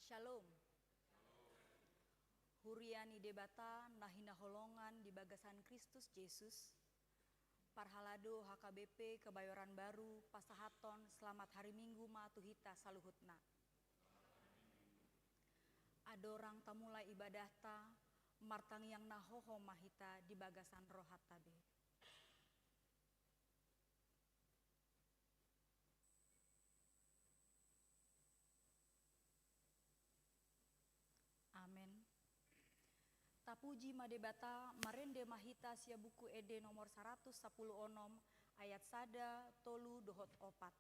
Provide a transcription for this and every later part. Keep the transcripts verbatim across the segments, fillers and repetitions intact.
Shalom. Huria ni Debata na hinaholongan di bagasan Kristus Jesus, parhalado H K B P Kebayoran Baru pasahathon selamat hari Minggu ma tu hita saluhutna. Andorang tamulai ibadahta, martangiang na hohom ma hita di bagasan rohanta be. Amen. Tapuji ma Debata, marende ma hita sian Buku Ende nomor saratus sampulu onom, ayat sada, tolu dohot opat.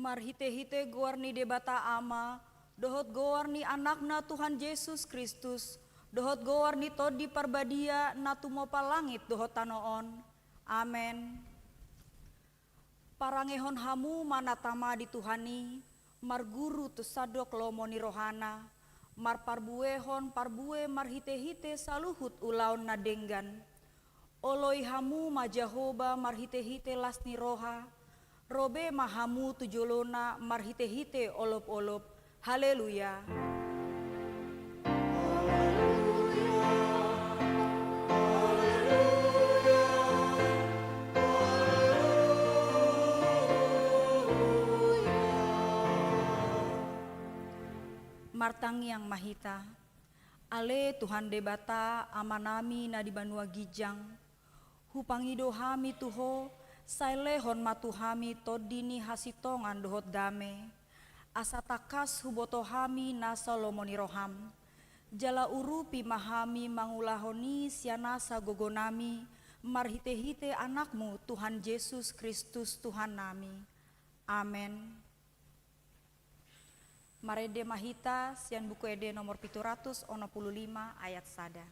Marhitehite goar ni Debata Ama, dohot goar ni Anakna Tuhan Jesus Kristus, dohot goar ni Tondi Parbadia na tumompa langit dohot tano on. Amen. Parangehon hamu ma na tama di Tuhan i, marguru tu sandok lomo ni rohana, marparbuehon parbue marhitehite saluhut ulaon na denggan. Oloi hamu ma Jahowa marhitehite las ni roha, Ro be ma hamu tu jolona marhitehite olopolop. Haleluya. Martangiang ma hita. Ale Tuhan Debata, Amanami na di banua ginjang, hupangido hami tu Ho, sai lehon ma tu hami tondi ni hasintongan dohot dame, asa tangkas huboto hami nasa lomo ni roham. Jala urupi ma hami mangulahon i sian nasa gogonami, marhitehite Anakmu Tuhan Jesus Kristus Tuhannami. Amen. Marende ma hita sian Buku Ende nomor pitu ratus onom pulu lima ayat sada.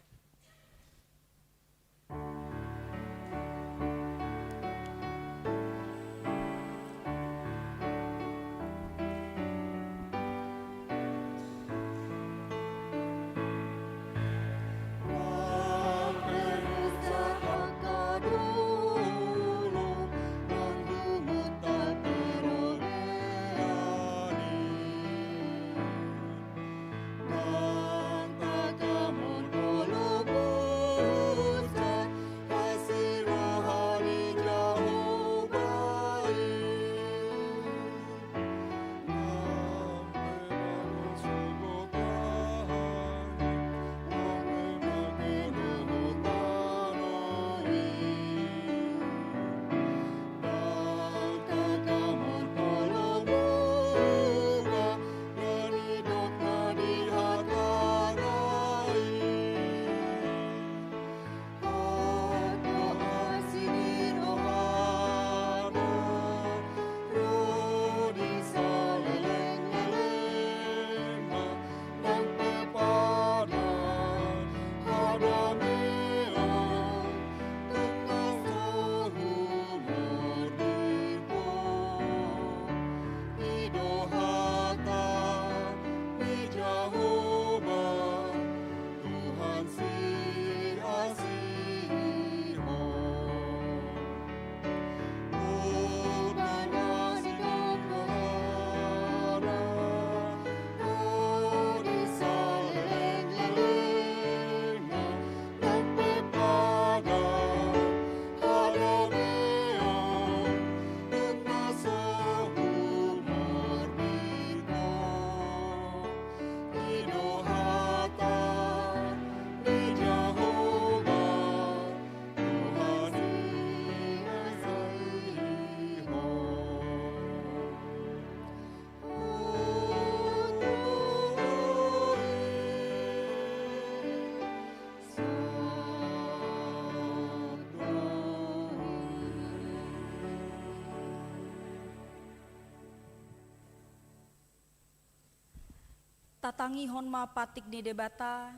Tatangihon ma patik ni Debata,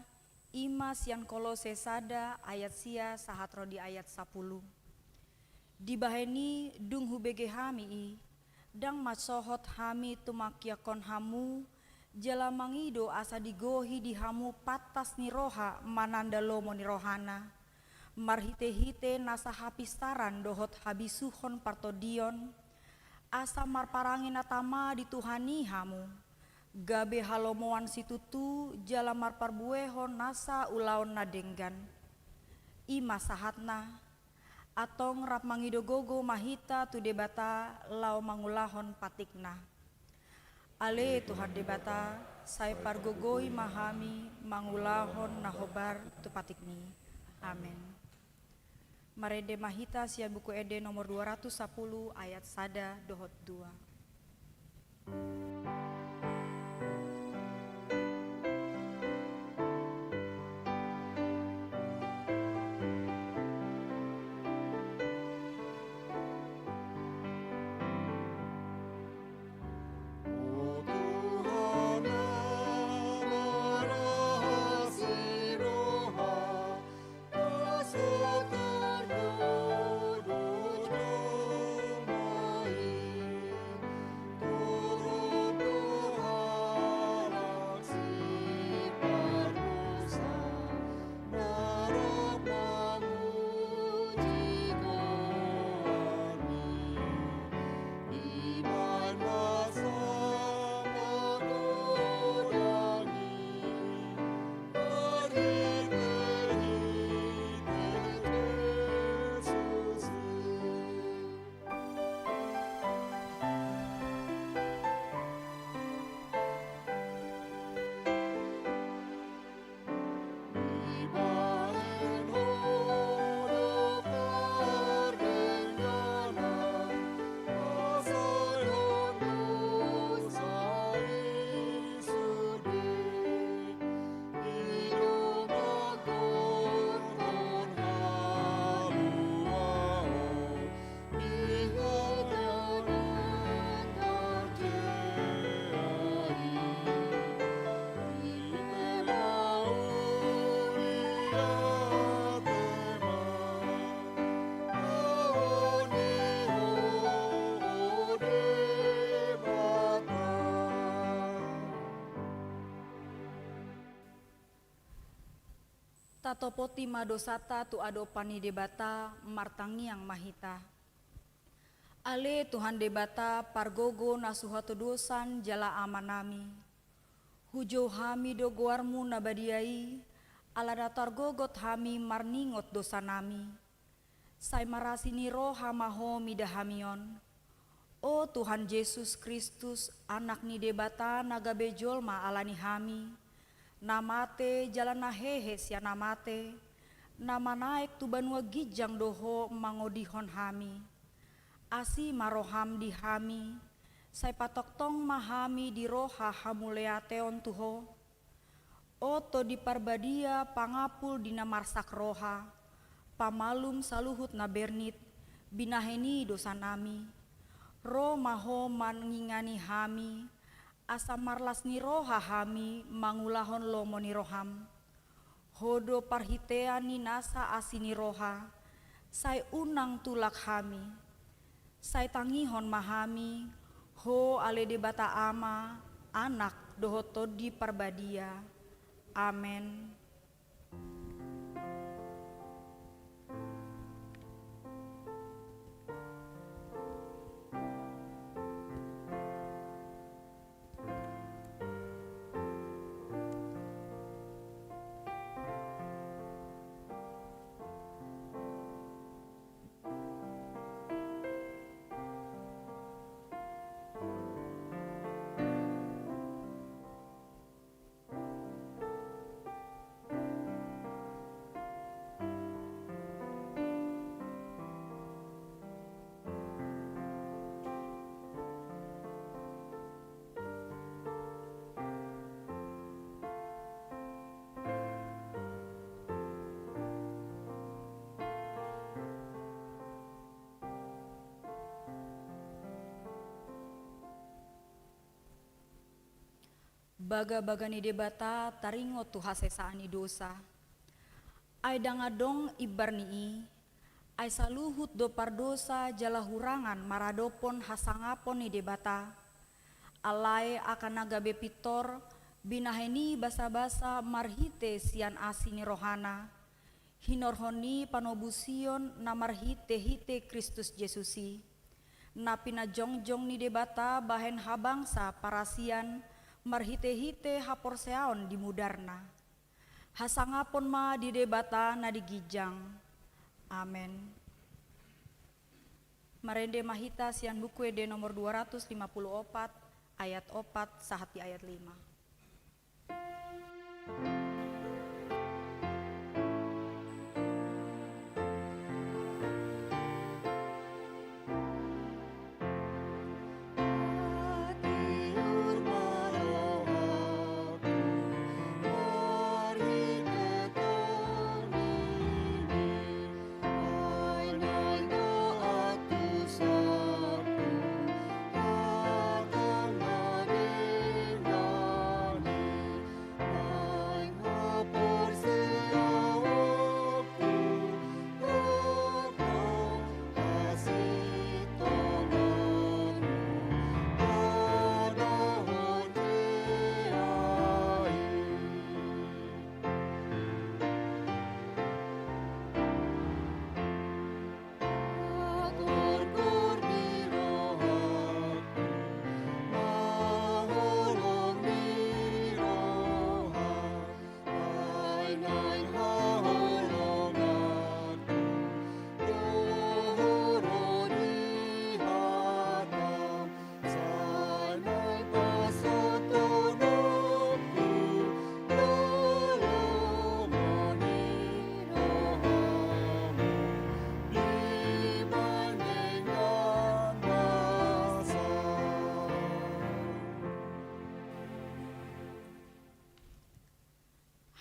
i ma sian Kolose sada ayat sia sahat ro di ayat sapulu. Dibahen i dung hubege hami i, ndang mansohot hami tumangkiangkon hamu, jala mangido asa digohi di hamu pantas ni roha mananda lomo ni rohana. Marhitehite nasa hapistaran dohot habisuhon partondion, asa marparange na tama di Tuhan i hamu, gabe halomoan situtu jala marparbuehon nasa ulaon na denggan. I ma sahatna, antong rap mangido gogo ma hita tu Debata laho mangulahon patikna. Ale Tuhan Debata, sai pargogoi ma hami mangulahon na hombar tu patikmi. Amen. Marende ma hita sian Buku Ende nomor dua ratus sapuluh ayat sada dohot dua. Tatopoti ma dosanta tu adopan ni Debata, martangiang ma hita. Ale Tuhan Debata, pargogo na so hatodosan jala Amanami. Hujou hami do goarmu na badia i, ala na targogot hami marningot dosanami. Sai marasi ni roha ma Ho mida hami on. O Tuhan Jesus Kristus, Anak ni Debata na gabe jolma ala ni hami, na mate jala na hehe sian na mate, na manaek tu banua ginjang do Ho mangodihon hami. Asi ma roham di hami, sai patongtong ma hami di roha hamuliateon tu Ho. O Tondi Parbadia, pangapul di na marsak roha, pamalum saluhut na bernit, binahen i dosanami. Ro ma Ho mangingani hami, asa marlas ni roha hami mangulahon lomo ni roham. Ho do parhitean ni nasa asi ni roha, sai unang tulak hami. Sai tangihon ma hami, Ho ale Debata Ama, Anak, dohot Tondi Parbadia. Amen. Bagabaga ni Debata taringot tu hasesaan ni dosa. Ai ndang adong imbar ni i, ai saluhut do pardosa jala hurangan maradophon hasangapon ni Debata. Alai angka na gabe pintor, binahen i basabasa marhite sian asi ni rohana. Hinorhon ni panobusion na marhitehite Kristus Jesus i, na pinajongjong ni Debata bahen habangsa parasian marhitehite haporseaon di mudarna. Hasangapon ma di Debata na di ginjang. Amen. Marende ma hita sian Buku Ende nomor dua ratus lima puluh opat, ayat opat sahat di ayat lima.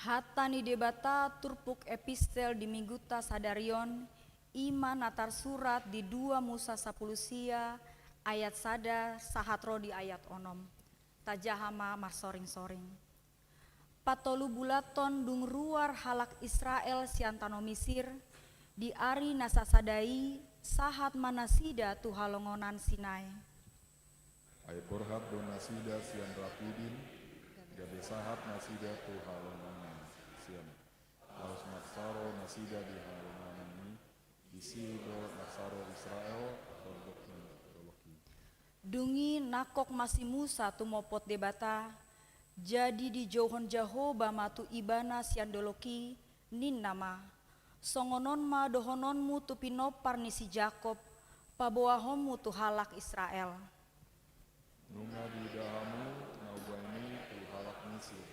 Hata ni Debata turpuk epistel di Minggunta sadari on, i ma na tarsurat di dua Musa sapuluh sia ayat sada sahat ro di ayat onom. Tajaha ma marsoringsoring. Patolu bulanhon dung ruar halak Israel sian tano Misir, di ari na sasada i sahat ma nasida tu halongonan Sinai. Ai borhat do nasida sian Rapidim, gabe sahat nasida tu halongonan Sinai. Laos marsaro nasida di hangoluan i, disi do marsaro Israel, tordok ni dolok i. Dung i nangkok ma si Musa tumopot Debata, jadi dijouhon Jahowa ma tu ibana sian dolok i, ninna ma: Songon on ma dohononmu tu pinompar ni si Jakob, paboahonmu tu halak Israel. Nunga diida hamu na huboan i tu halak Misir,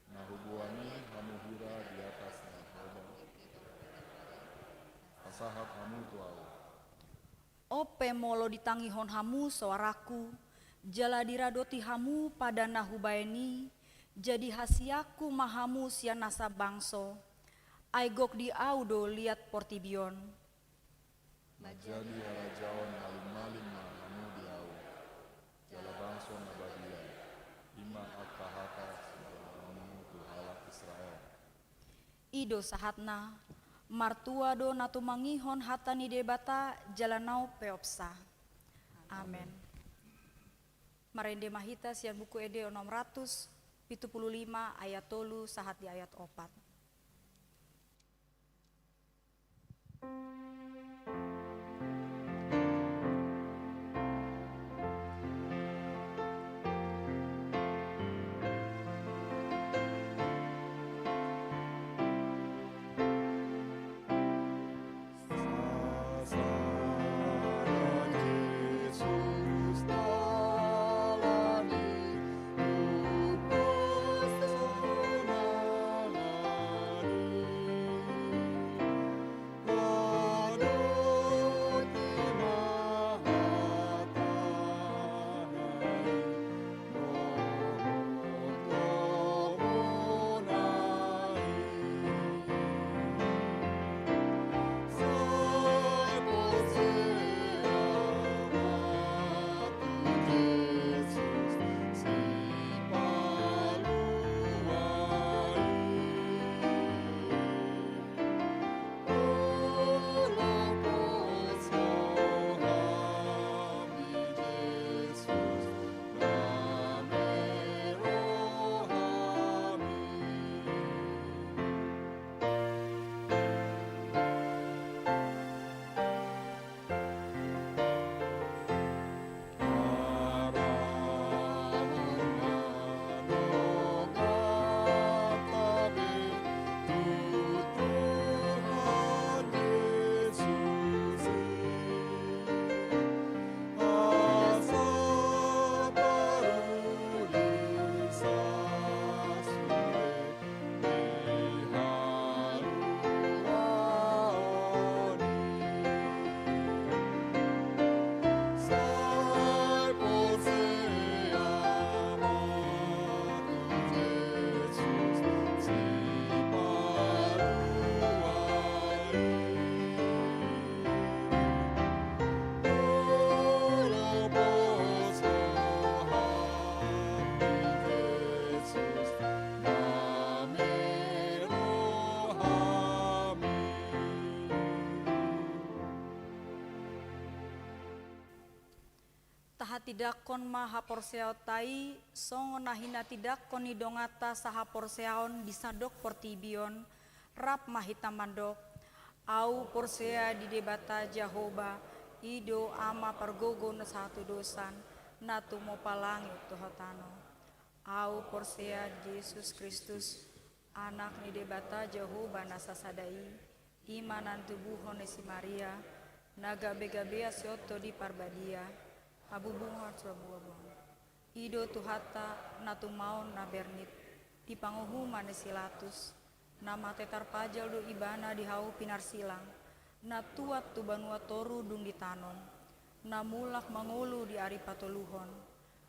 na huboan i hamu hira di atas na hobang, pasahat hamu tu ahu. On pe molo ditangihon hamu soarangku, jala diradoti hamu padan na hubaen i, jadi hasianku ma hamu sian nasa bangso. Ai gok di ahu do liat portibi on. Manjadi harajaon malim-malim ma hamu di ahu, jala bangso na badia, i ma angka hata siboanonmu tu halak Israel. I do sahatna. Martua do na tumangihon hata ni Debata jala na umpeopsa. Amen. Marende ma hita sian Buku Ende onom ratus pitu pulu lima ayat tolu sahat di ayat opat. Tahatindangkon ma haporseaonta i, songon na hinatindangkon ni donganta sahaporseaon di sandok portibi on, rap ma hita mandok: Ahu porsea di Debata Jahowa, i do Ama pargogo na sahatudosan, na tumompa langit dohot tano. Ahu porsea di Jesus Kristus, Anak ni Debata Jahowa na sasada i, i ma na nitubuhon ni si Maria, na gabe-gabean sian Tondi Parbadia, habubuhan sian buabon. I do Tuhanta na tumaon na bernit di panguhuman ni si Pilatus, na mate tarpajal do ibana di hau pinarsilang, na tuat tu banua toru dung ditanom, na mulak mangolu di ari patoluhon,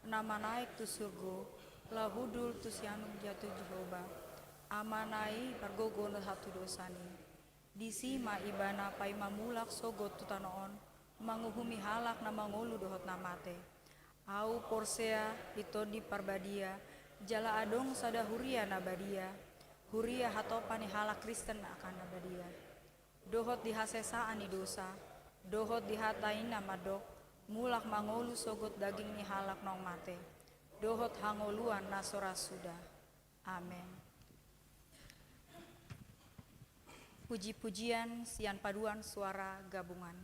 na manaek tu surgo, laho hundul tu siamun ni Jahowa, Amana i pargogo na sahatudosan i. Disi ma ibana paima mulak sogot tu tano on, manguhumi halak na mangolu dohot na mate. Ahu porsea di Tondi Parbadia, jala adong sada huria na badia, huria hatopan ni halak Kristen angka na badia, dohot di hasesaan ni dosa, dohot di hata i na mandok, mulak mangolu sogot daging ni halak naung mate, dohot hangoluan na so ra suda. Amen. Puji-pujian sian paduan suara gabungan.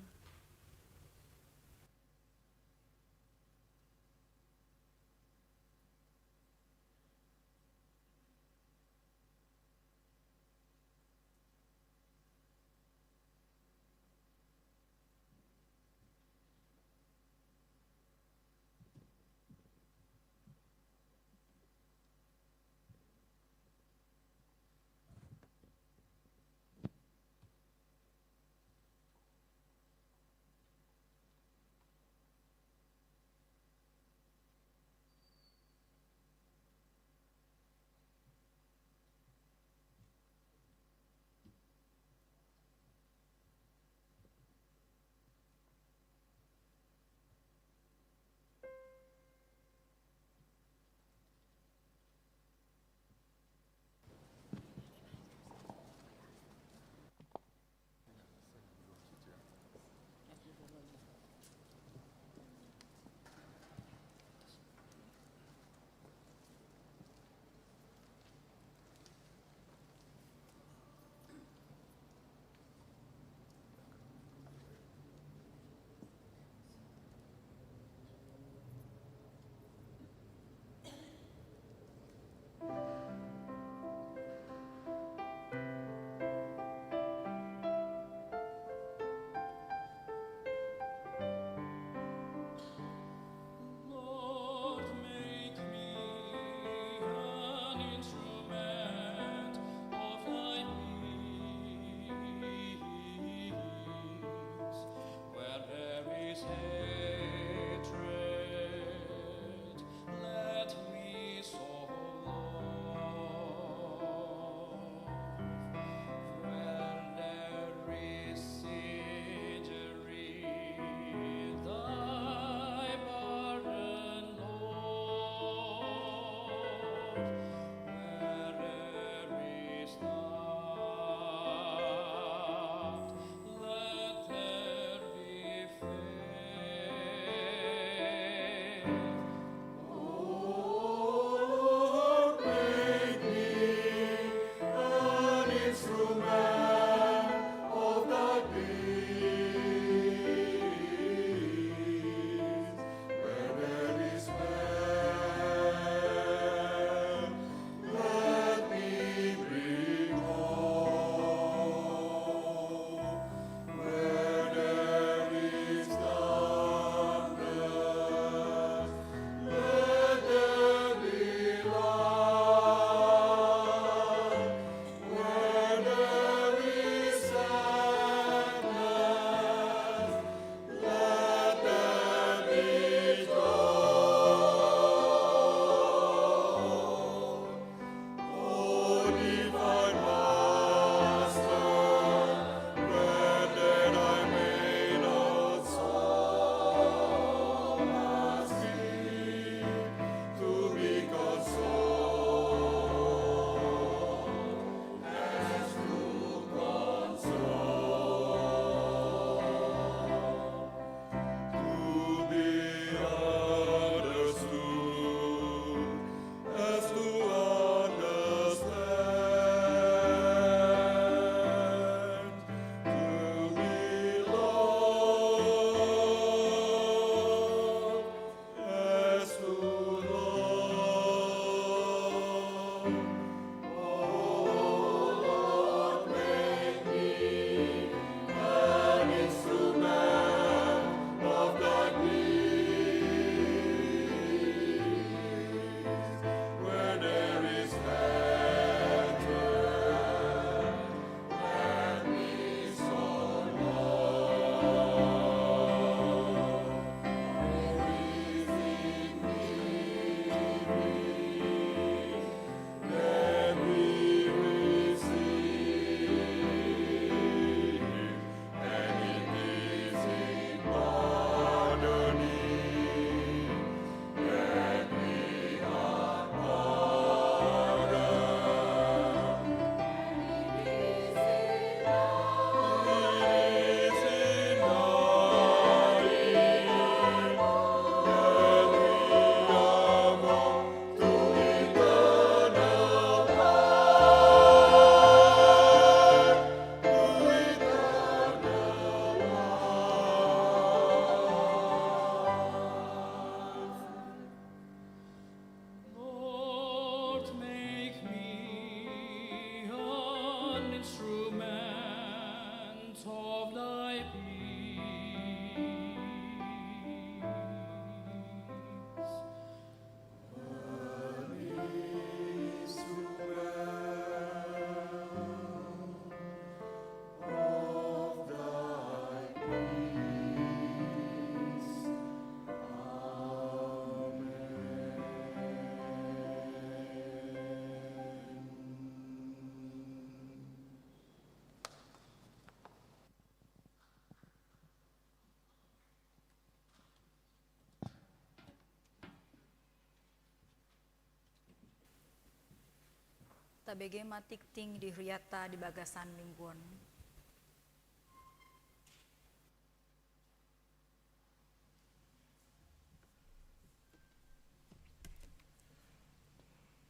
Tabege ma tingting di huriata di bagasan minggu on.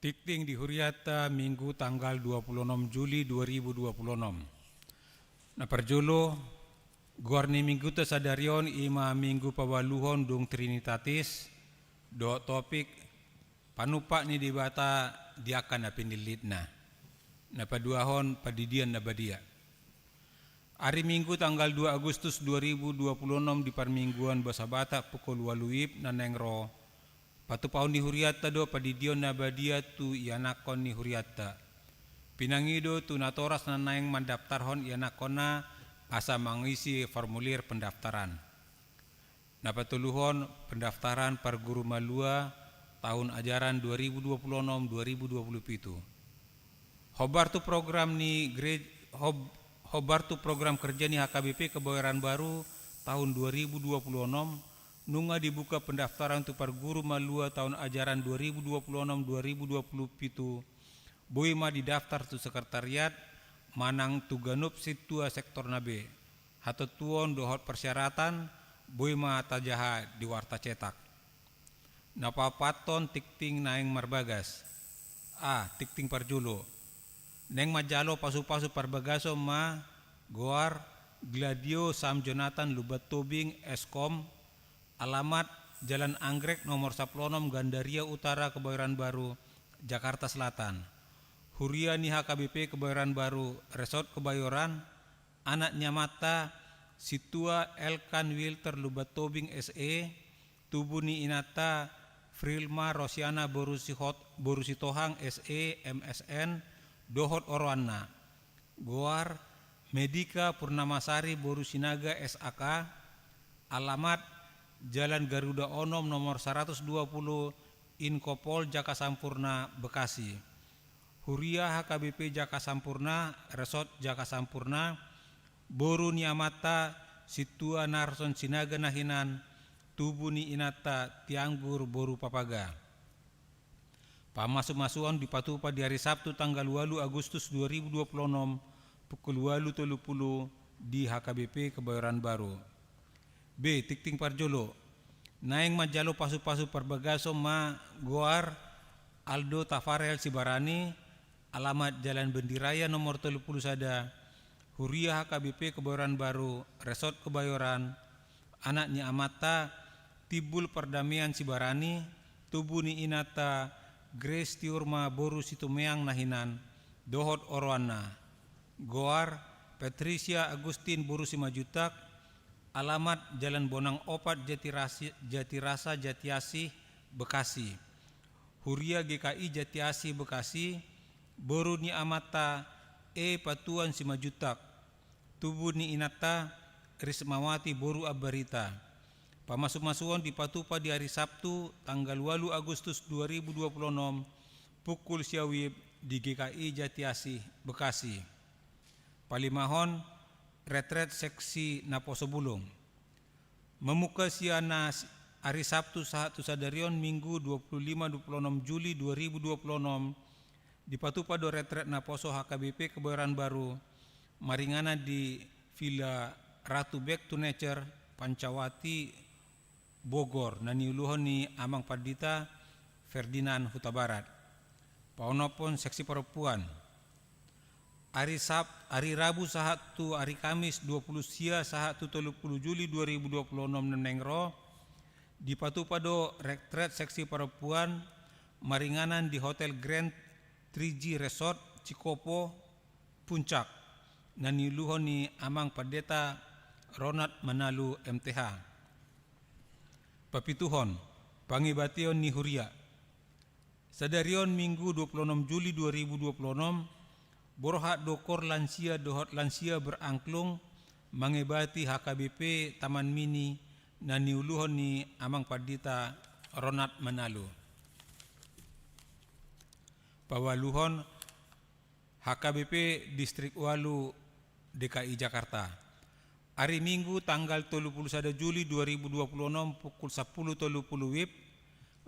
Tingting di huriata Minggu tanggal dua puluh enam Juli dua ribu dua puluh enam. Na parjolo, goar ni mingguta sadari on i ma Minggu paualuhon dung Trinitatis, dohot topik, Panumpak ni Debata di angka na pinillitna. Na paduahon, Pandidion na badia. Ari Minggu tanggal dua Agustus dua ribu dua puluh enam di parmingguan Bahasa Batak pukul ualu WIB na naeng ro, patupahon ni hurianta do pandidion na badia tu ianakhon ni hurianta. Pinangido tu natoras na naeng mandaftarhon ianakhonna asa mangisi formulir pendaftaran. Na patoluhon, pendaftaran parguru malua tahun ajaran dua ribu dua puluh enam dua ribu dua puluh pitu. Hombar tu program ni gere-, hob-, hombar tu program kerja ni H K B P Kebayoran Baru tahun dua ribu dua puluh enam, nunga dibuka pendaftaran tu parguru malua tahun ajaran dua ribu dua puluh enam dua ribu dua puluh pitu, boi ma didaftar tu sekretariat manang tu ganup sintua sektorna be. Hatontuon dohot persyaratan boi ma tajaha di warta cetak. Na paopathon, tingting naeng marbagas. A. Tingting parjolo. Naeng manjalo pasupasu parbagason ma goar Gladio Sam Jonathan Lumban Tobing, S Kom, alamat Jalan Anggrek nomor sampulu onom, Gandaria Utara, Kebayoran Baru, Jakarta Selatan. Huria ni H K B P Kebayoran Baru, Resort Kebayoran, anak ni amanta Sintua Elkan Wilter Lumban Tobing, S E, tubu ni inanta Frilma Rosiana boru Sihot-, boru Sitohang, S E, M S N, dohot oroanna. Goar Medika Purnamasari boru Sinaga, S A K, alamat Jalan Garuda onom nomor saratus dua puluh, Inkopol Jaka Sampurna, Bekasi. Huria H K B P Jaka Sampurna, Resort Jaka Sampurna, boru ni amanta Sintua Narson Sinaga na hinan, tubu ni inanta Tianggur boru Papaga. Pamasumasuon dipatupa di ari Sabtu tanggal ualu Agustus dua ribu dua puluh enam, pukul ualu tolu pulu di H K B P Kebayoran Baru. B. Tingting parjolo. Naeng manjalo pasupasu parbagason ma goar Aldo Tafarel Sibarani, alamat Jalan Bendiraya nomor tolu pulu sada, huria H K B P Kebayoran Baru, Resort Kebayoran, anak ni amanta Timbul Pardamian Sibarani, tubu ni inanta Grace Tiurma boru Situmeang na hinan, dohot oroanna. Goar Patricia Agustin boru Simanjuntak, alamat Jalan Bonang opat, Jatirasi-, Jatirasa, Jatiasih, Bekasi. Huria G K I Jatiasih, Bekasi, boru ni amanta E Patuan Simanjuntak, tubu ni inanta Rismawati boru Ambarita. Pamasumasuon dipatupa di ari Sabtu tanggal ualu Agustus dua ribu dua puluh enam, pukul sia WIB di G K I Jatiasih, Bekasi. Palimahon, retret seksi naposo bulung. Mamungka sian na s-, ari Sabtu sahat tu sadari on, Minggu dua puluh lima dua puluh enam Juli dua ribu dua puluh enam, dipatupa do retret naposo H K B P Kebayoran Baru, maringanan di Villa Ratu Back to Nature, Pancawati, Bogor, na niuluhon ni Amang Pandita Ferdinand Hutabarat. Paonomhon seksi parompuan. Ari Sab-, ari Rabu sahat tu ari Kamis dua puluh sia sahat tu tolu puluh Juli dua ribu dua puluh enam na naeng ro, dipatupa do retret seksi parompuan maringanan di Hotel Grand Triji Resort Cikopo, Puncak, na niuluhon ni Amang Pandita Ronald Manalu, M T H. Papituhon, pangebation ni huria. Sadari on Minggu dua puluh enam Juli dua ribu dua puluh enam, borhat do kor lansia dohot lansia berangklung mangebati H K B P Taman Mini na niuluhon ni Amang Pandita Ronald Manalu. Paualuhon, H K B P Distrik ualu D K I Jakarta. Ari Minggu tanggal tolu puluh sada Juli dua ribu dua puluh enam pukul sampulu tolu pulu WIB,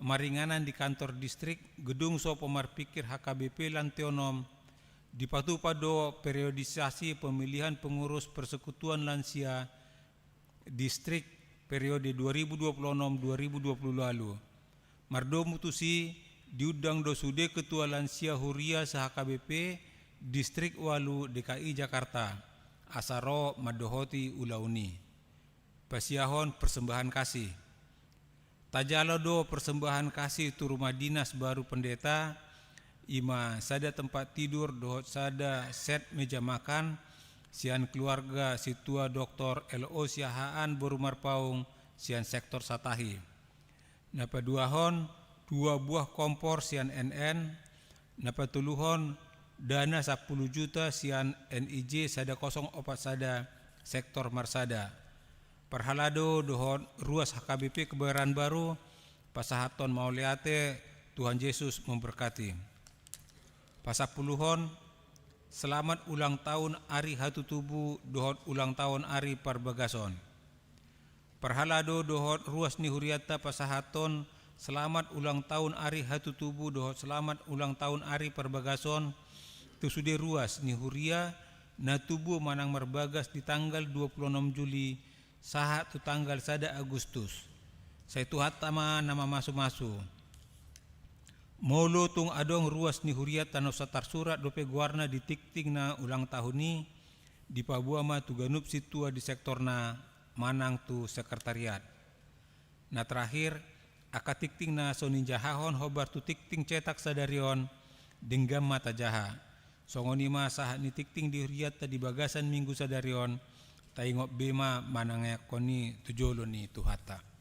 maringanan di kantor distrik, gedung sopo marpingkir H K B P lantai onom, Dipatupa do periodisasi pemilihan pengurus persekutuan lansia distrik periode dua ribu dua puluh enam dua ribu dua puluh lalu. Mardomu tusi, diundang do sude ketua lansia huria se-H K B P distrik ualu D K I Jakarta, asa ro mandohoti ulaon i. Pasiahon persembahan kasih. Tajalo do persembahan kasih tu rumah dinas baru pendeta, i ma sada tempat tidur dohot sada set meja makan, sian keluarga Sintua Doktor L O Siahaan boru Marpaung, sian sektor Satahi. Na paduahon, dua buah kompor sian N N, na patoluhon, dana sampulu juta sian N I J sada kosong opat sada sektor Marsada. Parhalado dohot ruas H K B P Kebayoran Baru, pasahathon mauliate, Tuhan Yesus memberkati. Pasampuluhon, selamat ulang tahun ari hatutubu dohot ulang tahun ari parbagason. Parhalado dohot ruas ni hurianta pasahathon selamat ulang tahun ari hatutubu dohot selamat ulang tahun ari parbagason tu sude ruas ni huria na tubu manang marbagas di tanggal dua puluh enam Juli sahat tu tanggal sada Agustus. Sai Tuhanta ma na mamasumasu. Molo tung adong ruas ni hurianta na so tarsurat dope goarna di tingting na ulang tahun i, dipaboa ma tu ganup sintua di sektorna manang tu sekretariat. Na terakhir, angka tingting na so ninjahahon hombar tu tingting cetak sadari on, denggan ma tajaha. Songon i ma sahat ni tingting di hurianta di bagasan minggu sadari on, taingot be ma manangiangkon i tu jolo ni Tuhanta.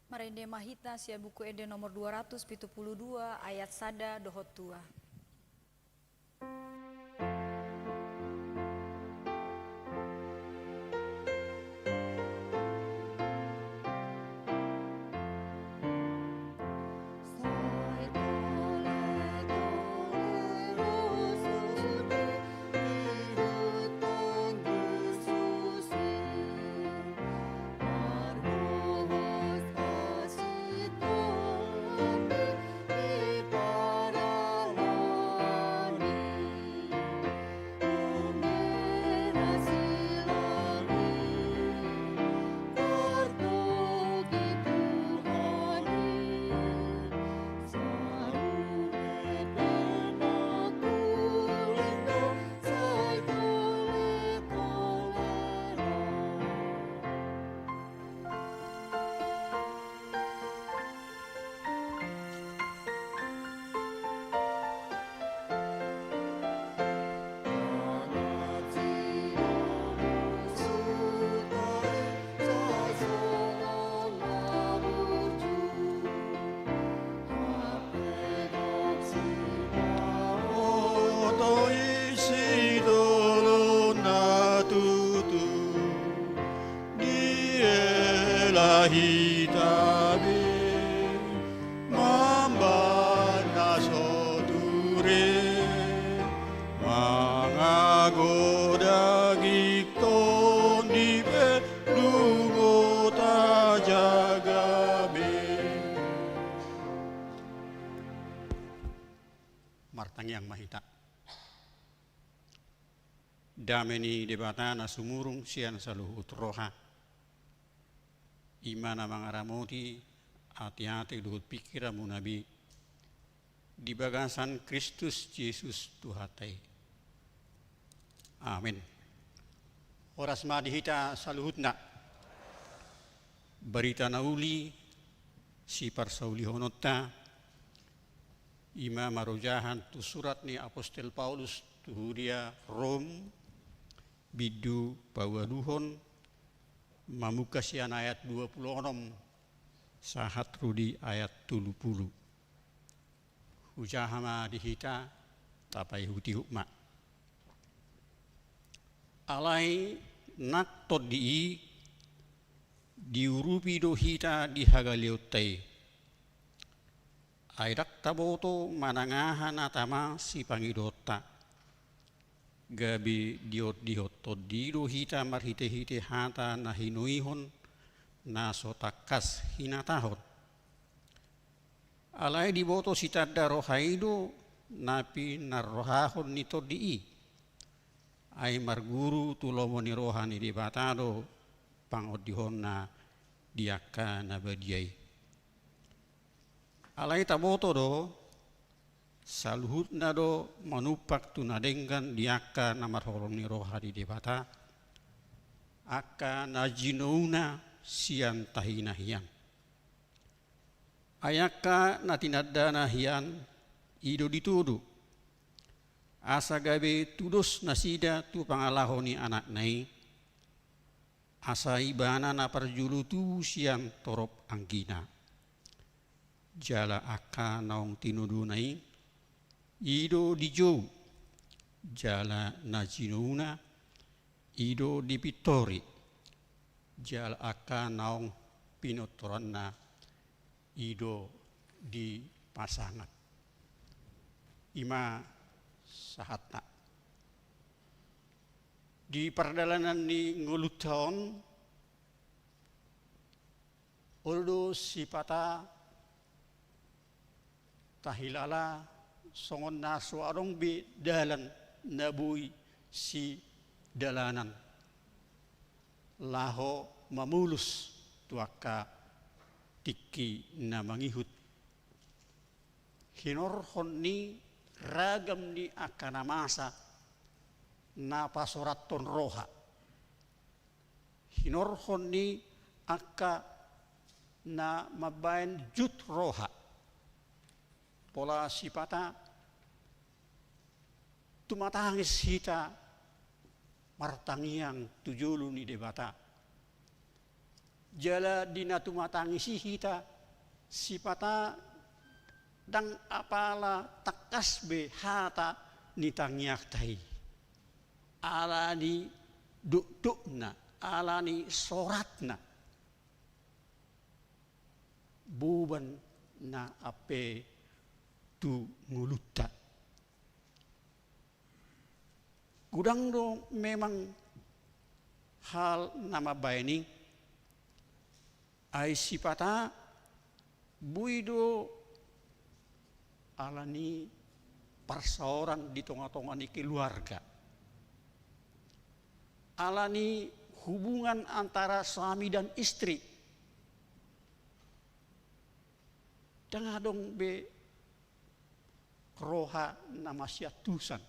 Marende ma hita sian Buku Ende nomor dua ratus pitu pulu dua, ayat sada dohot dua. Oto isi tolong na tutu, diela hita be mambahen na so ture, mangago daging tondi pe, lungo tajaga be. Martangiang ma hita. Dame ni Debata na sumurung sian saluhut roha, i ma na mangaramoti ateate dohot pingkiranmuna be di bagasan Kristus Jesus Tuhanta i. Amen. Horas ma di hita saluhutna. Barita na uli siparsaulihononta, i ma marojahan tu surat ni apostel Paulus tu huria Rom, bindu paualuhon, mamungka sian ayat dua pulu onom sahat ro di ayat tolu pulu. Hujaha ma di hita, tapaihutihut ma. Alai nang tondi i diurupi do hita di hagaleonta i. Ai ndang taboto manang aha na tama sipangidoonta. Gabe diondihon tondi do hita marhitehite hata na hinoihon, na so tangkas hinatahon. Alai diboto sitanda roha i do na pinarrohahon ni tondi i. Ai marguru tu lomo ni roha ni Debata do pangondihonna di angka na badia i. Alai taboto do, saluhutna do manumpak tu na denggan di angka na marholong ni roha ni Debata, angka na jinouna sian tahina hian. Ai angka na tinandana hian i do ditudu, asa gabe tudos nasida tu pangalaho ni anakna i, asa ibana na parjolo tubu sian torop anggina. Jala angka naung tinodona i, i do dijou, jala na jinouna, i do dipintori, jala angka naung pinortoranna, i do dipasangap. I ma sahatna. Di pardalanan ni ngolunta on, olo do sipata tahilala songon na so adong be dalan na boi sidalanan laho mamolus tu angka tingki na mangihut. Hinorhon ni ragam ni angka na masa na pasorathon roha. Hinorhon ni angka na mambaen jut roha. Pola sipata tumatangis hita martangiang tu jolo ni Debata. Jala di na tumatangis i hita, sipata ndang apala tangkas be hata ni tangiangta i. Ala ni dokdokna, ala ni soratna, boban na ampe tu ngolunta. Godang do memang hal na mambaen i, ai sipata boi do ala ni parsaoran di tonga-tonga ni keluarga, ala ni hubungan antara suami dan istri, ndang adong be roha na masiantusan.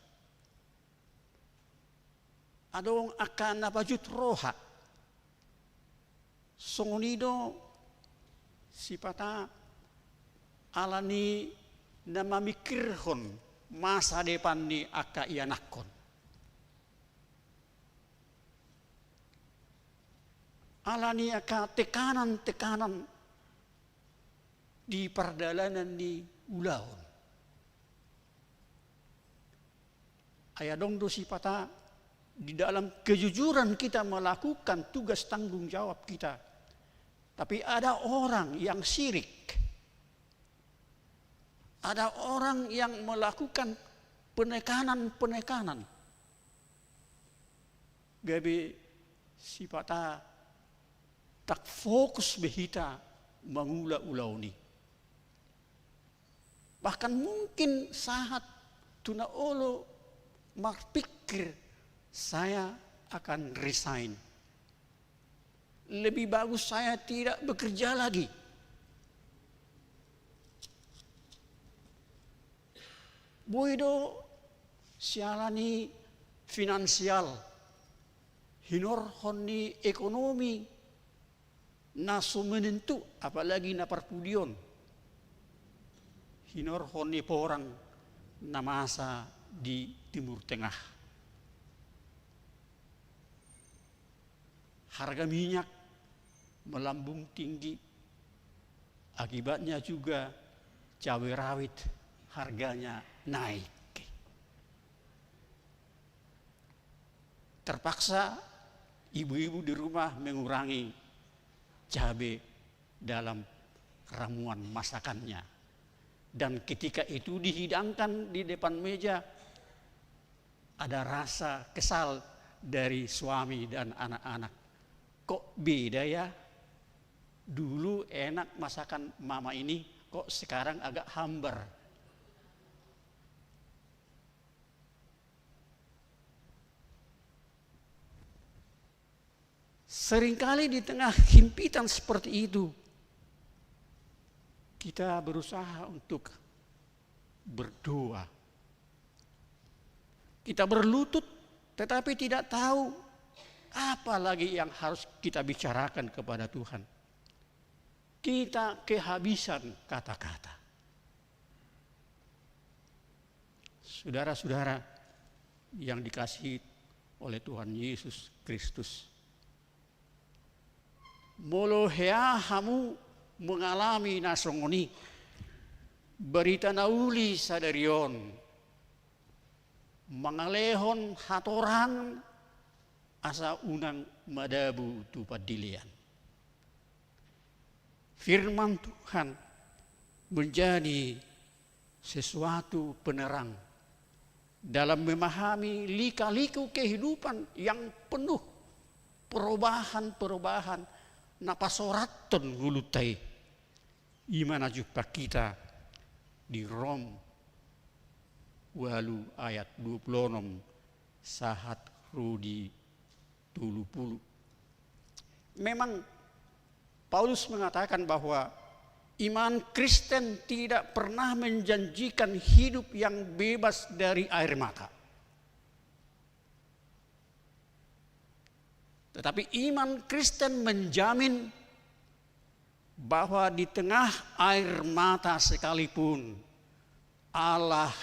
Adong angka na pajut roha. Songon i do sipata ala ni na mamikirhon masa depan ni angka ianakhon. Ala ni angka tekanan-tekanan di pardalanan ni ulaon. Ai adong do sipata di dalam kejujuran kita melakukan tugas tanggung jawab kita. Tapi ada orang yang sirik. Ada orang yang melakukan penekanan-penekanan. Gabe sipata ndang fokus be hita mangula ulaon i. Bahkan mungkin sahat tu na olo marpikir, saya akan resign. Lebih bagus saya tidak bekerja lagi. Boi do siala ni finansial, hinorhon ni ekonomi na so menentu, apalagi na parpudi on, hinorhon ni porang na masa di Timur Tengah. Harga minyak melambung tinggi, akibatnya juga cabai rawit harganya naik. Terpaksa ibu-ibu di rumah mengurangi cabai dalam ramuan masakannya. Dan ketika itu dihidangkan di depan meja, ada rasa kesal dari suami dan anak-anak. Kok beda ya? Dulu enak masakan mama ini, Kok sekarang agak hambar? Seringkali di tengah himpitan seperti itu, kita berusaha untuk berdoa. Kita berlutut, tetapi tidak tahu apa lagi yang harus kita bicarakan kepada Tuhan. Kita kehabisan kata-kata. Saudara-saudara yang dikasihi oleh Tuhan Yesus Kristus, molo hea hamu mengalami na songon i, barita na uli sadari on, mangalehon hatorangan asa unang madabu tu pandilean. Firman Tuhan menjadi sesuatu penerang dalam memahami lika-liku kehidupan yang penuh perubahan-perubahan na pasorathon ngolunta i. I ma na jumpang hita di Rom ualu ayat dua puluh enam sahat ro di tolu puluh. Memang Paulus mengatakan bahwa iman Kristen tidak pernah menjanjikan hidup yang bebas dari air mata. Tetapi iman Kristen menjamin bahwa di tengah air mata sekalipun, Allah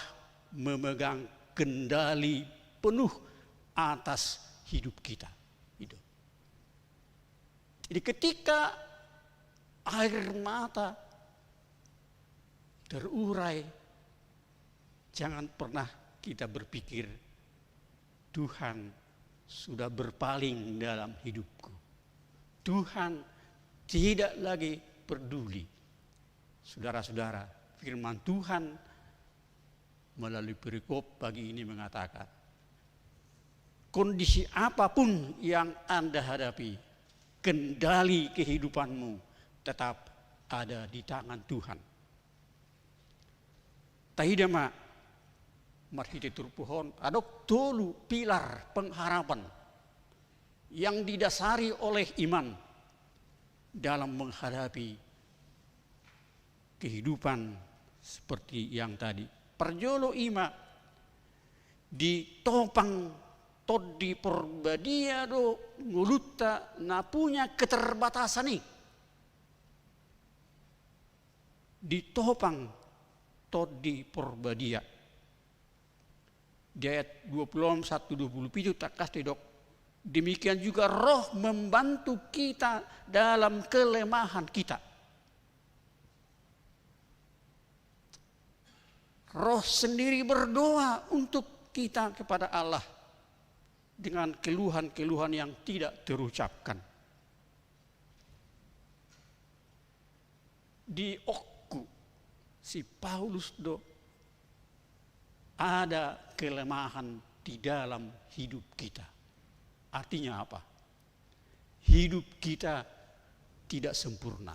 memegang kendali penuh atas hidup kita. Itu. Jadi ketika air mata terurai, jangan pernah kita berpikir, "Tuhan sudah berpaling dalam hidupku. Tuhan tidak lagi peduli." Saudara-saudara, firman Tuhan melalui perikop pagi ini mengatakan, kondisi apapun yang Anda hadapi, kendali kehidupanmu tetap ada di tangan Tuhan. Taida ma, marhite turpuk on, adong tolu pilar pengharapan yang didasari oleh iman dalam menghadapi kehidupan seperti yang tadi. Parjolo i ma, ditopang Tondi Porbadia do ngolunta na punya keterbatasan i. Ditopang Tondi Porbadia. Di ayat dua puluh enam sahat tu dua puluh pitu tangkas didok, demikian juga Roh membantu kita dalam kelemahan kita. Roh sendiri berdoa untuk kita kepada Allah dengan keluhan-keluhan yang tidak terucapkan. Diokku si Paulus do ada kelemahan di dalam hidup kita. Artinya apa? Hidup kita tidak sempurna.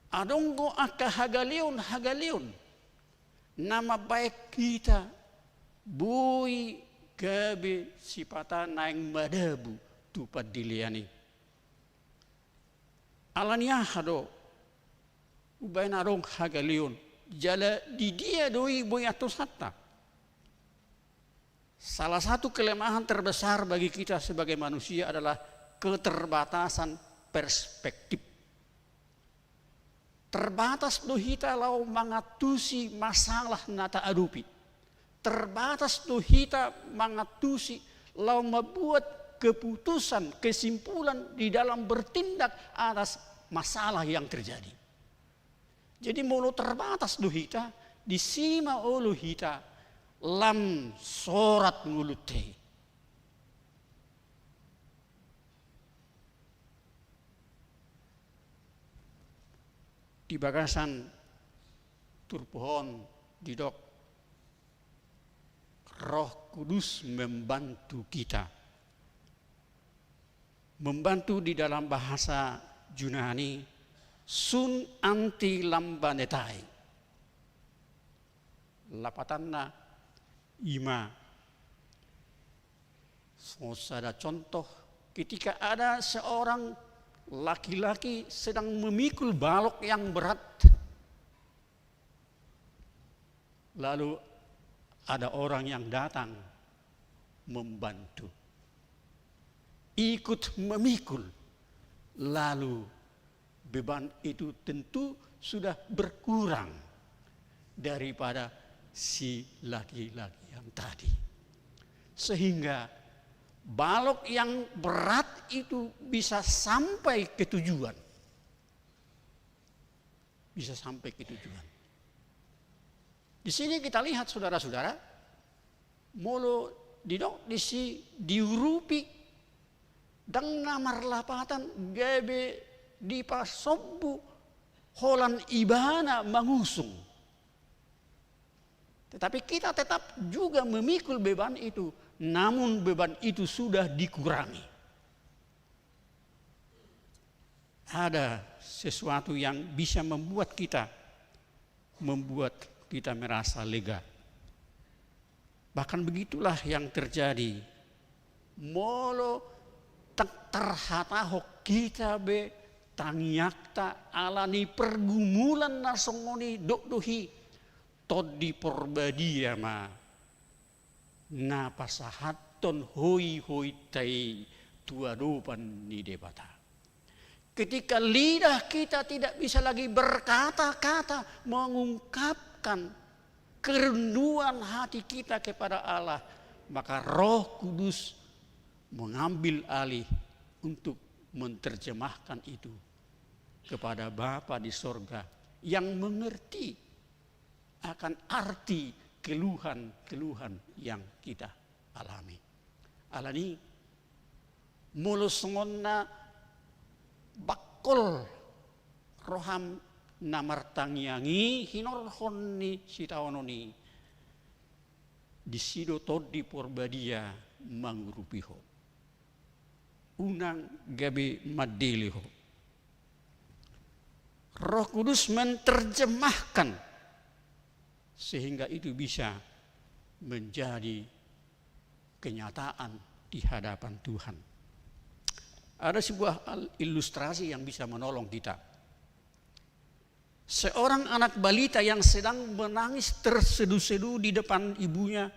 Adong do angka hagaleon-hagaleon na mambahen hita boi gabe sipata naeng madabu tu pandilean i. Ala ni aha do umbahen adong hagaleon, jala di dia do i boi antosanta? Salah satu kelemahan terbesar bagi kita sebagai manusia adalah keterbatasan perspektif. Terbatas do hita laho mangantusi masalah na taadopi. Terbatas do hita mangantusi laho mambuat keputusan, kesimpulan di dalam bertindak atas masalah yang terjadi. Jadi molo terbatas do hita, disi ma olo hita lam sorat ngolunta i. Di bagasan turpuk on didok, Roh Kudus membantu kita. Membantu di dalam bahasa Junani Sun anti lambanetae. Lapatanna i ma songon sada contoh, ketika ada seorang laki-laki sedang memikul balok yang berat, lalu ada orang yang datang membantu, ikut memikul, lalu beban itu tentu sudah berkurang daripada si laki-laki yang tadi. Sehingga balok yang berat itu bisa sampai ke tujuan. Bisa sampai ke tujuan. Di sini kita lihat, saudara-saudara, molo didok disi diurupi, ndang na marlapatan gabe dipasombu holan ibana mangusung. Tetapi kita tetap juga memikul beban itu, namun beban itu sudah dikurangi. Ada sesuatu yang bisa membuat kita, membuat kita merasa lega. Bahkan begitulah yang terjadi. Molo tak terhatahon hita be tangiangta ala ni pergumulan na songon i, dok do i, Tondi Porbadia ma na pasahathon hoi-hointa i tu adopan ni Debata. Ketika lidah kita tidak bisa lagi berkata-kata mengungkapkan kerinduan hati kita kepada Allah, maka Roh Kudus mengambil alih untuk menerjemahkan itu kepada Bapa di sorga yang mengerti akan arti keluhan-keluhan yang kita alami. Alani, molo songon na bangkol roham na martangiang i hinorhon ni sitaonon i, disi do Tondi Porbadia mangurupi ho. Unang gabe mandele ho. Roh Kudus menerjemahkan sehingga itu bisa menjadi kenyataan di hadapan Tuhan. Ada sebuah al-, ilustrasi yang bisa menolong kita. Seorang anak balita yang sedang menangis tersedu-sedu di depan ibunya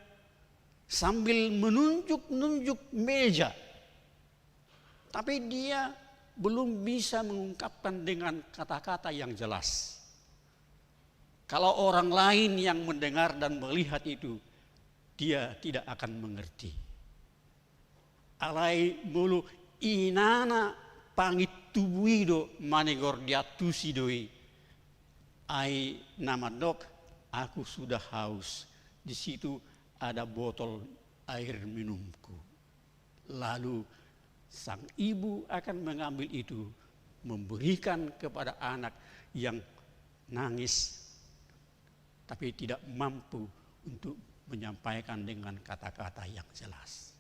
sambil menunjuk-nunjuk meja. Tapi dia belum bisa mengungkapkan dengan kata-kata yang jelas. Kalau orang lain yang mendengar dan melihat itu, dia tidak akan mengerti. Alai molo inana pangintubu i do manigor, diantusi do i. Ai na mandok, "Aku sudah haus. Di situ ada botol air minumku." Lalu sang ibu akan mengambil itu, memberikan kepada anak yang nangis, tapi tidak mampu untuk menyampaikan dengan kata-kata yang jelas.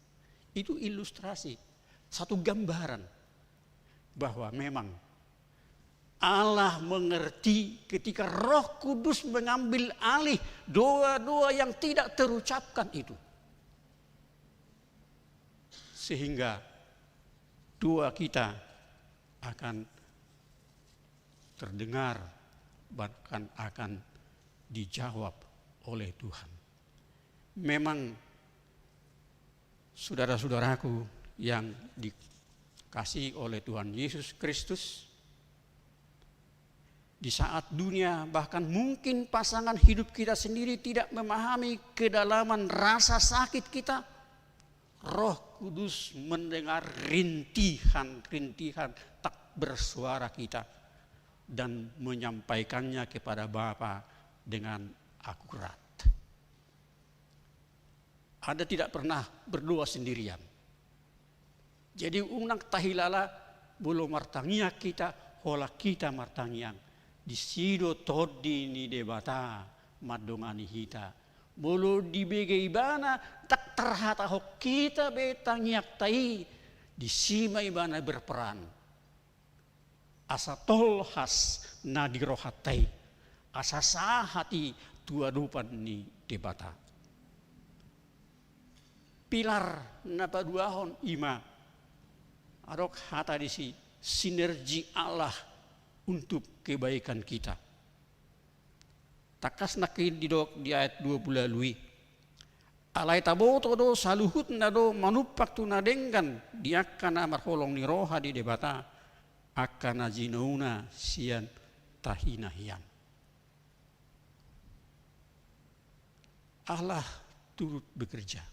Itu ilustrasi, satu gambaran bahwa memang Allah mengerti ketika Roh Kudus mengambil alih doa-doa yang tidak terucapkan itu. Sehingga doa kita akan terdengar, bahkan akan dijawab oleh Tuhan. Memang, saudara-saudaraku yang dikasihi oleh Tuhan Yesus Kristus, di saat dunia, bahkan mungkin pasangan hidup kita sendiri tidak memahami kedalaman rasa sakit kita, Roh Kudus mendengar rintihan-rintihan tak bersuara kita dan menyampaikannya kepada Bapa dengan akurat. Anda tidak pernah berdoa sendirian. Jadi unang tahilala, molo martangiang hita, holan hita martangiang, disi do Tondi ni Debata mandongani hita. Molo dibege Ibana, tak terhatahon hita be tangiangta i, disi ma Ibana berperan. asa tolhas na di rohanta i, asa sahat i tu adopan ni Debata. Pilar na paduahon i ma, adong hata disi, sinergi Allah untuk kebaikan kita. Tangkas nangkin didok di ayat dua pulu ualu i: Alai taboto do saluhutna do manumpak tu na denggan di angka na marholong ni roha di Debata, angka na jinouna sian tahi na hian. Allah turut bekerja.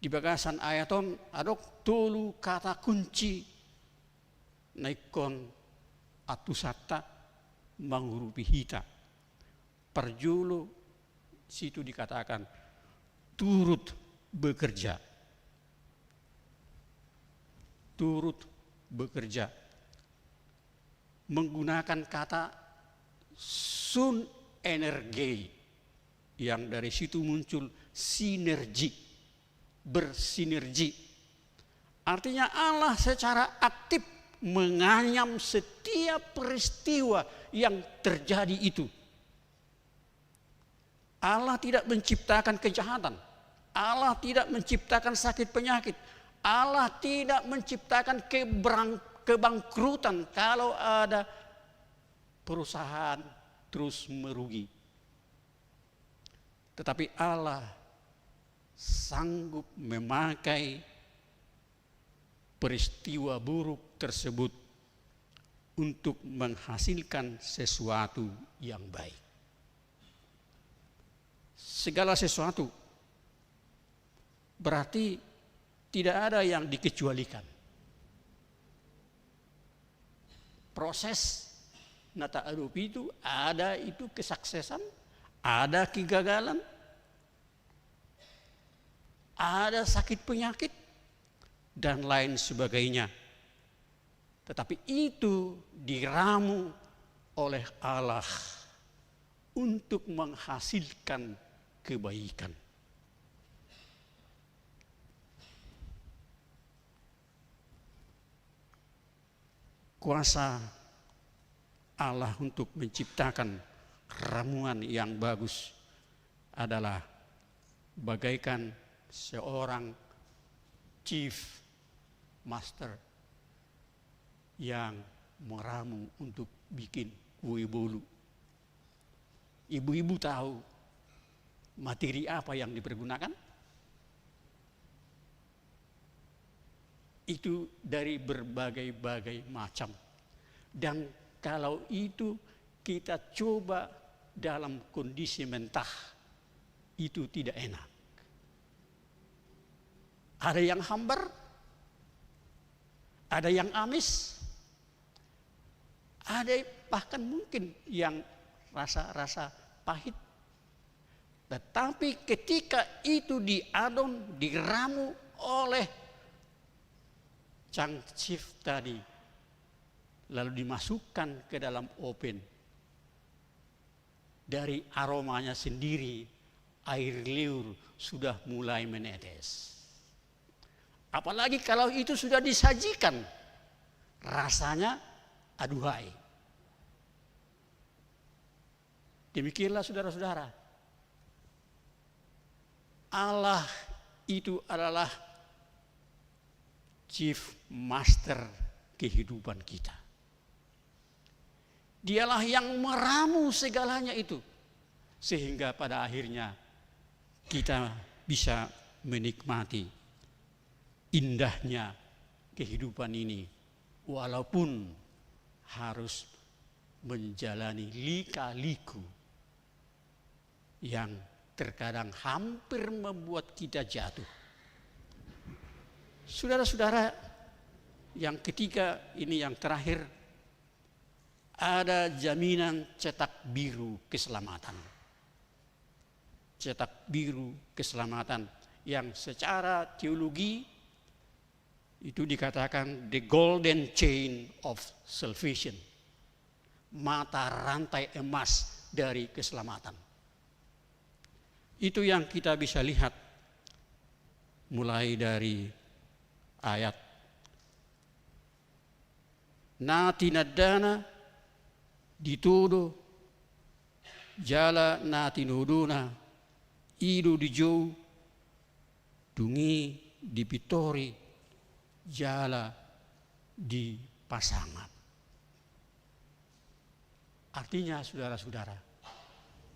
Di bagasan ayat on adong tolu kata kunci na ingkon antusanta mangurupi hita. Parjolo situ dikatakan turut bekerja. Turut bekerja. Menggunakan kata synenergei, yang dari situ muncul sinergi, bersinergi. Artinya, Allah secara aktif menganyam setiap peristiwa yang terjadi itu. Allah tidak menciptakan kejahatan. Allah tidak menciptakan sakit penyakit. Allah tidak menciptakan keberang-, kebangkrutan kalau ada perusahaan terus merugi. Tetapi Allah sanggup memakai peristiwa buruk tersebut untuk menghasilkan sesuatu yang baik. Segala sesuatu, berarti tidak ada yang dikecualikan. Proses na tahadopi itu, ada itu kesuksesan, ada kegagalan, ada sakit penyakit, dan lain sebagainya. Tetapi itu diramu oleh Allah untuk menghasilkan kebaikan. Kuasa Allah untuk menciptakan ramuan yang bagus adalah bagaikan seorang chef master yang meramu untuk bikin kue bolu. Ibu-ibu tahu materi apa yang dipergunakan? Itu dari berbagai-bagai macam. Dan kalau itu kita coba dalam kondisi mentah, itu tidak enak. Ada yang hambar, ada yang amis, ada bahkan mungkin yang rasa-rasa pahit. Tetapi ketika itu diadon, diramu oleh sang chef tadi, lalu dimasukkan ke dalam oven, dari aromanya sendiri, air liur sudah mulai menetes. Apalagi kalau itu sudah disajikan, rasanya aduhai. Demikianlah, saudara-saudara, Allah itu adalah chef master kehidupan kita. Dialah yang meramu segalanya itu, sehingga pada akhirnya kita bisa menikmati indahnya kehidupan ini, walaupun harus menjalani lika-liku yang terkadang hampir membuat kita jatuh. Saudara-saudara, yang ketiga ini, yang terakhir, ada jaminan cetak biru keselamatan. Cetak biru keselamatan yang secara teologi itu dikatakan the golden chain of salvation, mata rantai emas dari keselamatan. Itu yang kita bisa lihat mulai dari ayat Na tinandana ditodo jala na tinodona i do dijou, dung i dipintori jala dipasangap. Artinya, saudara-saudara,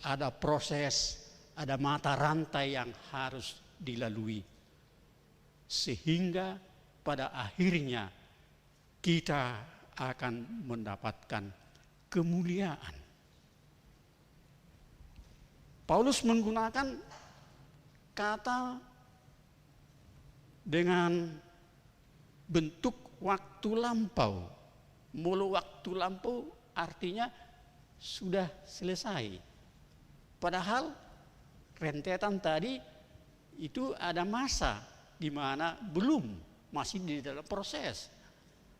ada proses, ada mata rantai yang harus dilalui, sehingga pada akhirnya kita akan mendapatkan kemuliaan. Paulus menggunakan kata dengan bentuk waktu lampau. Molo waktu lampau artinya sudah selesai. Padahal rentetan tadi itu ada masa di mana belum, masih di dalam proses.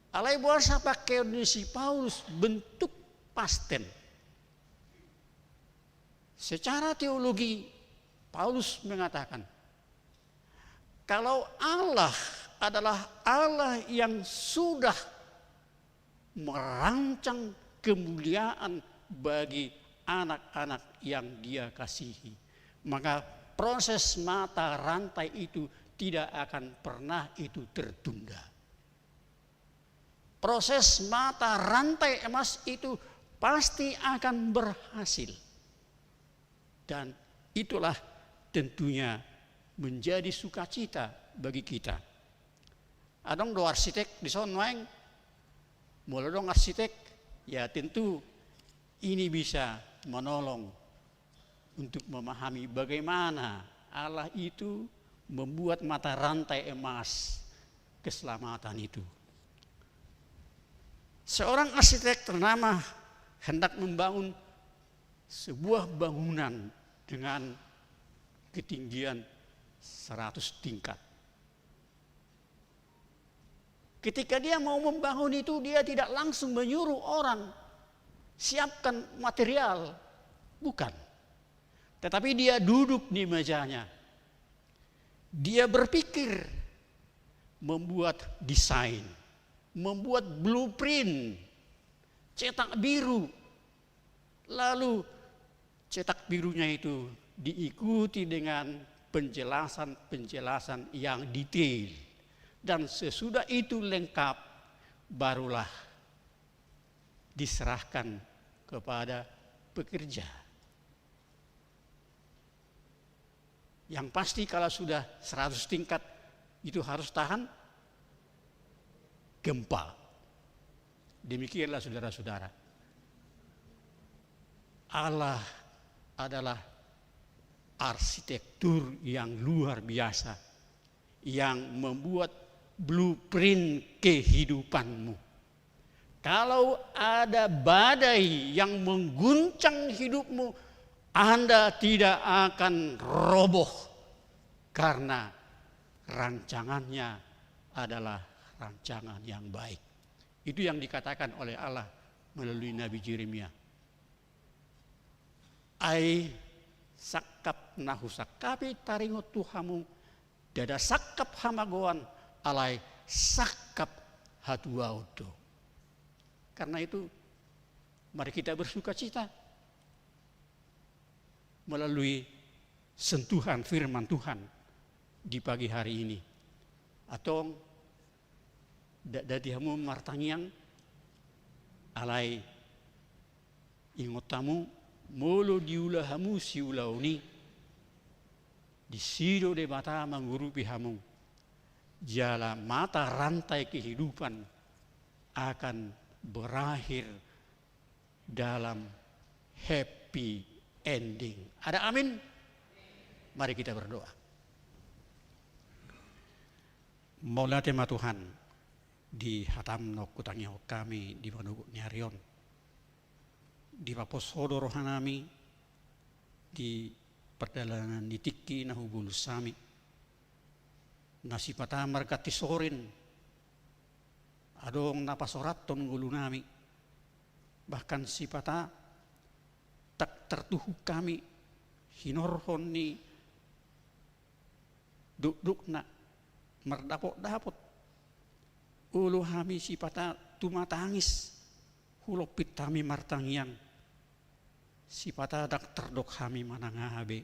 Alai boasa pakeon ni si Paulus bentuk past tense? Secara teologi, Paulus mengatakan, kalau Allah adalah Allah yang sudah merancang kemuliaan bagi anak-anak yang Dia kasihi, maka proses mata rantai itu tidak akan pernah itu tertunda. Proses mata rantai emas itu pasti akan berhasil. Dan itulah tentunya menjadi sukacita bagi kita. Adong do arsitek dison nuaeng? Molo adong arsitek, ya tentu ini bisa menolong untuk memahami bagaimana Allah itu membuat mata rantai emas keselamatan itu. Seorang arsitek ternama hendak membangun sebuah bangunan dengan ketinggian seratus tingkat. Ketika dia mau membangun itu, dia tidak langsung menyuruh orang siapkan material. Bukan. Tetapi dia duduk di mejanya. Dia berpikir membuat desain, membuat blueprint, cetak biru. Lalu cetak birunya itu diikuti dengan penjelasan-penjelasan yang detail. Dan sesudah itu lengkap, barulah diserahkan kepada pekerja. Yang pasti, kalau sudah seratus tingkat, itu harus tahan gempa. Demikianlah, saudara-saudara. Allah adalah arsitektur yang luar biasa, yang membuat blueprint kehidupanmu. Kalau ada badai yang mengguncang hidupmu, Anda tidak akan roboh, karena rancangannya adalah rancangan yang baik. Itu yang dikatakan oleh Allah melalui Nabi Jeremia. Ai sangkap na husangkapi taringot tu hamu, ndada sangkap hamagoan, alai sangkap hatuaon do. Karena itu, mari kita bersukacita melalui sentuhan firman Tuhan di pagi hari ini. Antong, ndada di hamu martangiang, alai ingot hamu, molo diula hamu siulaon i, disi do Debata mangurupi hamu. Jala mata rantai kehidupan akan berakhir dalam happy ending. Ada amin? Mari kita berdoa. Mauliate ma Tuhan, di hataM naung hutangihon hami di panogot ni ari on. Dipapos Ho do rohanami di pardalanan ni tingki na hubolus hami. Na sipata marganti sorin, adong na pasorathon ngolunami. Bahkan sipata ndang tartuhuk hami hinorhon ni dokdokna mardapotdapot Olo hami sipata tumatangis, hulompit hami martangiang, sipata ndang tardok hami manang aha be.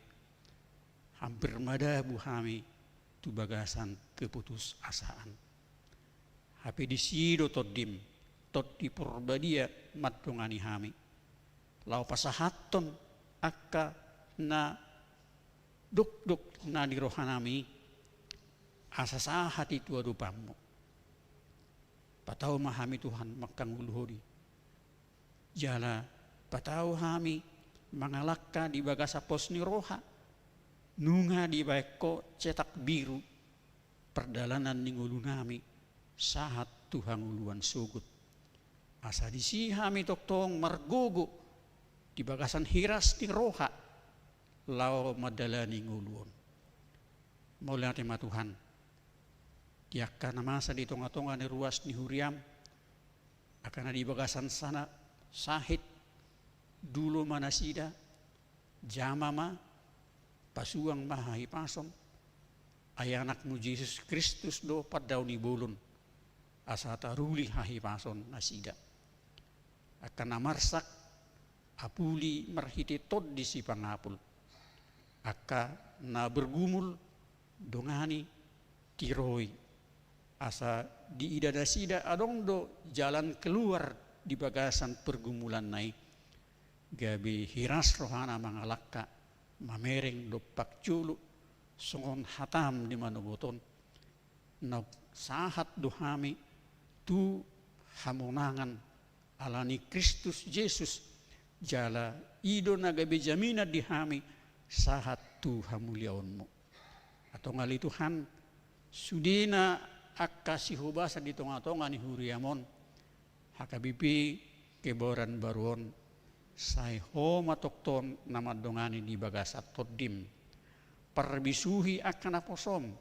Hampir madabu hami tu bagasan keputusasaan. Hape disi do Tondim, Tondi Porbadia mandongani hami. Laho pasahathon angka na dokdok na di rohanami, asa sahat i tu adopanmu. Patau ma hami Tuhan mangkangoluhon i. Jala patau hami mangalangka di bagasan pos ni roha, nunga dibaen Ho cetak biru pardalanan ni ngolunami sahat tu hangoluan sogot. Asa disi hami tongtong margogo di bagasan hiras ni roha laho mandalani ngolu on. Mauliate ma Tuhan, di angka na masa di tongatonga ni ruas ni huriam, angka na di bagasan sana sahit, dulo ma nasida, jama ma, pasuang ma hahipason, ai Anakmu Jesus Kristus do pandaon ni bolon, asa taruli hahipason nasida. Angka na marsak, apuli marhite Tondi Sipangapul. Angka na bergumul, dongani, tiroi. Asa diida nasida adong do jalan keluar di bagasan pergumulanna i. Gabe hiras rohana mangalangka, mamereng dompak jolo, songon hatam di manogot on. Naung sahat do hami tu hamonangan ala ni Kristus Jesus, jala i do na gabe jaminan di hami sahat tu hamuliaonmu. Antong ale Tuhan, sudena angka sihobasan di tongatonga ni huriam on, H K B P Kebayoran Baru on, sai Ho ma tongtong na mandongani di bagasan Tondim. Parbisuhi angka naposom,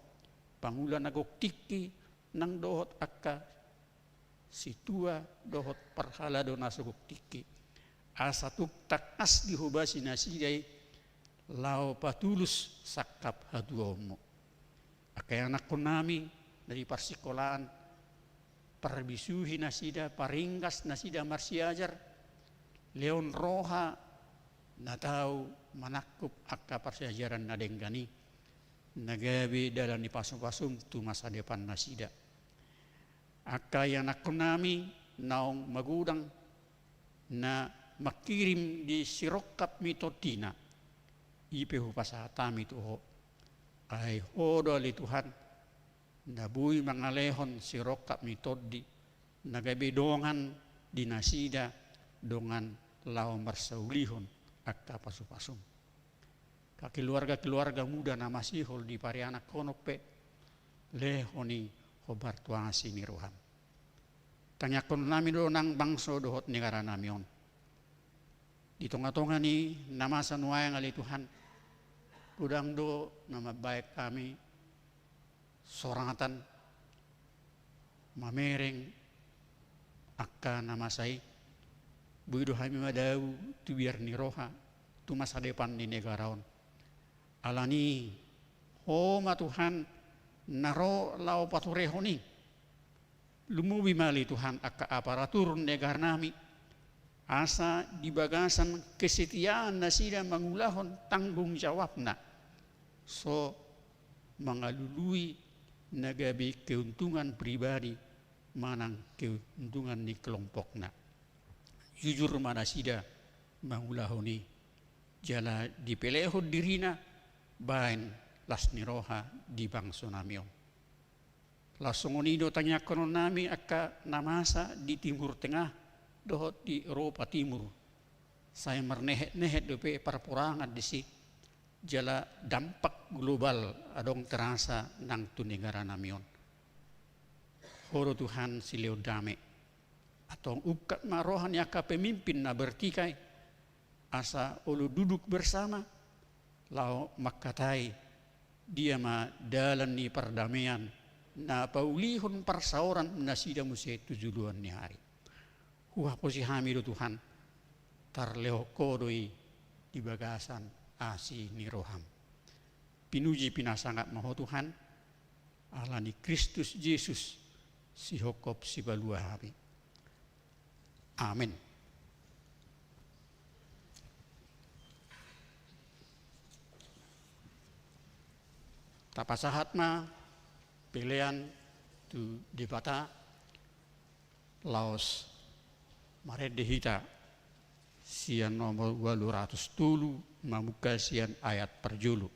pangula na gok tingki nang dohot angka sintua dohot parhalado na so gok tingki. Asa tung tangkas dihobasi nasida i laho patulus sangkap hatuaonmu. Angka ianakhonnami na di parsikolaan, parbisuhi nasida, paringgas nasida marsiajar, lehon roha na tau manangkup angka parsiajaran na denggan i, na gabe dalan ni pasupasum tu masa depan nasida. Angka ianakhonnami naung magodang na mangkirim di sirongkap ni tondina, i pe hupasahat hami tu Ho. Ai Ho do ale Tuhan, na boi mangalehon sirongkap ni tondi, na gabe dongan di nasida, dongan laho marsaulihon angka pasupasum. Angka keluarga-keluarga muda na masihol di parianakhon on pe, lehon i hombar tu asi ni roham. Tangiangkonnami do nang bangso dohot negaranami on. Di tongatonga ni na masa nuaeng ale Tuhan, godang do na mambaen hami soratan, mamereng angka na masa i. Boi do hami madabu tu biar ni roha, tu masa depan ni negara on. Ala ni i, Ho ma Tuhan na ro laho paturehon i. Lumobi ma ale Tuhan angka aparatur negarnami, asa di bagasan kesetiaan nasida mangulahon tanggung jawabna, so mangalului na gabe keuntungan pribadi manang keuntungan ni kelompokna. Jujur ma nasida mangulahon i, jala dipelehon dirina baen las ni roha di bangsonami on. Laos songon i do tangiangkononnami angka na masa di Timur Tengah dohot di Eropa Timur, sai marnehetnehet dope parporangan disi, jala dampak global adong terasa nang tu negaranami on. Ho do Tuhan silehon dame. Antong ungkap ma roha ni angka pemimpin na bertikai, asa olo duduk bersama, laho mangkatai dia ma dalan ni pardamean, na paulihon parsaoran nasida muse tu joloan ni ari. Huhaposi hami do Tuhan, tarlehon Ho do i di bagasan asi ni roham. Pinuji pinasangap ma Ho Tuhan, ala ni Kristus Jesus, sihophop sipalua hami. Amen. Tapasahat ma pelean tu Debata, laos marende hita sian nomor ualu ratus tolu, mamungka sian ayat parjolo.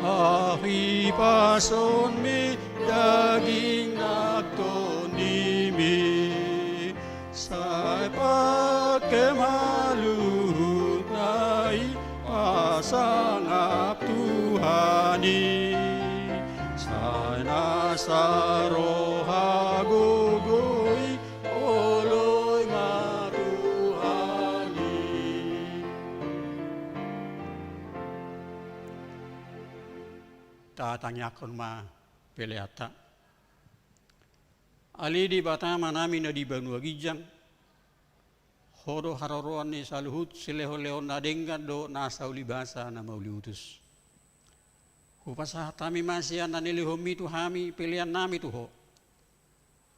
Ahu pasonmi daging nang tondimi. Sai pangke ma luhutna i pasangap Tuhan i. Sai nasa roha gogo i oloi ma Tuhan i. Tatangiangkon ma peleanta. Ale Debata Amanami na di banua ginjang, Ho do haroroan ni saluhut silehonlehon na denggan dohot nasa ulibasa na mauliutus. Hupasahat hami ma sian na nilehonmi tu hami peleannami tu Ho.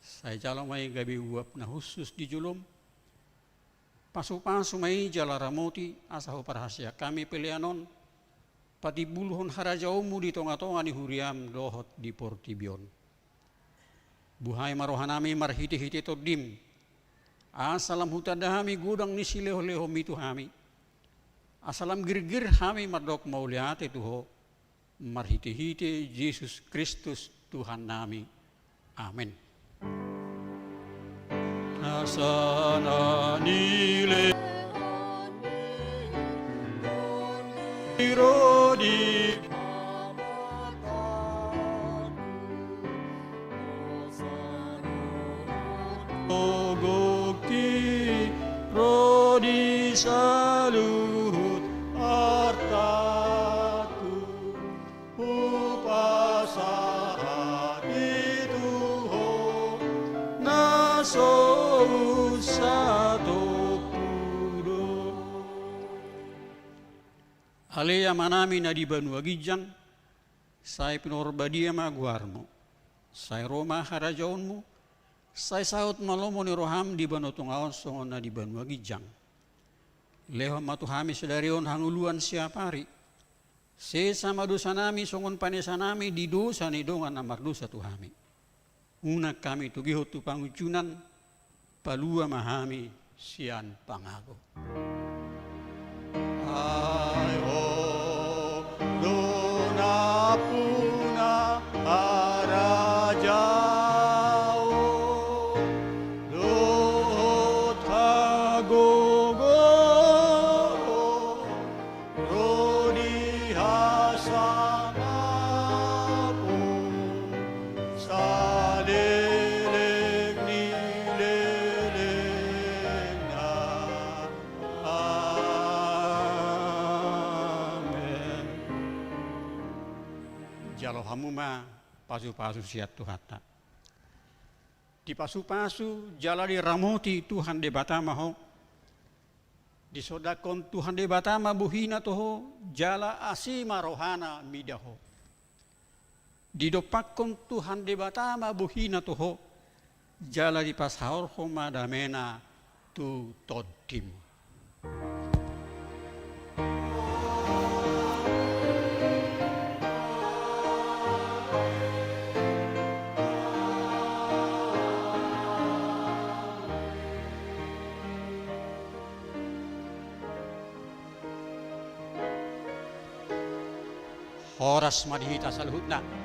Sai jalo ma i gabe uap na hushus di jolom. Pasupasu ma i jala ramoti asa huparhaseang hami pelean on patimbulhon harajaonmu di tongatonga ni huriam dohot di portibi on. Buhai ma rohanami marhitehite Tondim, asa lam hutanda hami godang ni silehonlehonmi tu hami, asa lam girgir hami mandok mauliate tu Ho, marhitehite Jesus Kristus, Tuhannami. Amen. Nasa na nilehon ni ro di Togokki ro di saluhut artaku, hupasahat i tu Ho na so unsat ompu do. Ale Amanami na di banua ginjang, sai pinarbadia ma goarMu. Sai ro ma harajaonMu. Sai saut ma lomo ni rohaM di banua tonga on songon na di banua ginjang. Lehon ma tu hami sadari on hangoluan siapari. Sesa ma dosanami songon panesanami di dosa ni dongan na mardosa tu hami. Unang hami togihon tu pangunjunan, palua ma hami sian pangago. Ai Ho do nampuna harajaon dohot hagogoon ro di hasangapon saleleng ni lelengna. Amen. Jalo hamu ma pasupasu sian Tuhanta. Dipasupasu jala diramoti Tuhan Debata ma ho. Disondangkon Tuhan Debata ma bohina tu ho, jala asi ma rohana mida ho. Didompakkon Tuhan Debata ma bohina tu ho, jala dipasaorhon ma damena tu tondim. Horas ma di hita saluhutna.